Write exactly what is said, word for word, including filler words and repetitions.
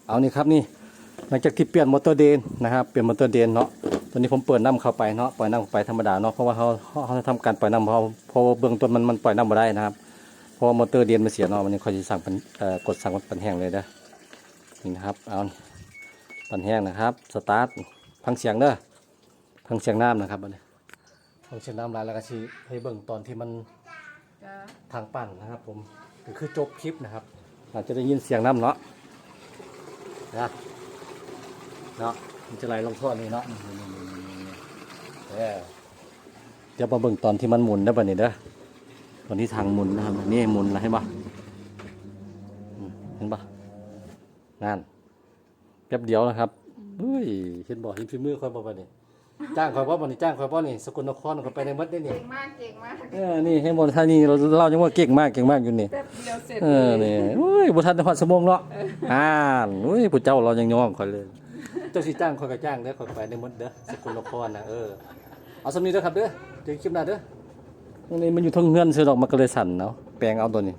เอานี่ครับนี่ หลังจากที่เปลี่ยนมอเตอร์เดรนนะครับ เปลี่ยนมอเตอร์เดรนเนาะ ตอนนี้ผมเปิดน้ำเข้าไปเนาะ ปล่อยน้ำเข้าไปธรรมดาเนาะ เพราะว่าเขาเขาเขาทำการปล่อยน้ำ เพราะเพราะว่าเบื้องต้นมันมันปล่อยน้ำบ่ได้นะครับ เพราะว่ามอเตอร์เดรนมันเสียเนาะ วันนี้ข้อยสิสั่งปันเอ่อกดสั่งปันแห้งเลยเด้อ นี่นะครับ เอาปันแห้งนะครับ สตาร์ท ฟังเสียงเด้อ ฟังเสียงน้ำนะครับ บัดนี้ ฟังเสียงน้ำหลายแล้วก็สิให้เบิ่งตอนที่มัน จ้า ทางปั่นนะครับ ผม ก็คือจบคลิปนะครับ อาจจะได้ยินเสียงน้ำเนาะ นะ เนาะ มันจะไหลลงท่อนี้เนาะ นี่ๆๆๆๆ เออ เดี๋ยวมาเบิ่งตอนที่มันหมุนได้ป่ะนี่เด้อ ตอนที่ทางหมุนนะครับ นี่หมุนแล้วเห็นป่ะ อืม เห็นป่ะ นั่น แป๊บเดียวนะครับ เฮ้ย เห็นบ่ เห็นฝีมือข้อยบ่บัดนี้ จ้างข้อยบ่บัดนี้ จ้างข้อยบ่นี่ สกลนครข้อยไปได้หมดเด้นี่ เก่งมากเก่งมาก เออ นี่เห็นบ่ ท่านนี่ เล่ายังว่าเก่งมาก เก่งมากอยู่นี่ แป๊บเดียวเสร็จ เออ นี่ โอ้ย บ่ทันได้ฮอดชั่วโมงเนาะ อ่านโอ้ย ผู้เจ้าเรายังย่องข้อยเลย เจ้าสิจ้างข้อยก็จ้างเด้อ ข้อยไปได้หมดเด้อ สกลนครนะ เออ เอาส่ำนี้เด้อครับเด้อ เจอกันคลิปหน้าเด้อ ตรงนี้มันอยู่เทิงเฮือนซื่อดอก มันก็เลยสั่นเนาะ แปลงเอาตัวนี้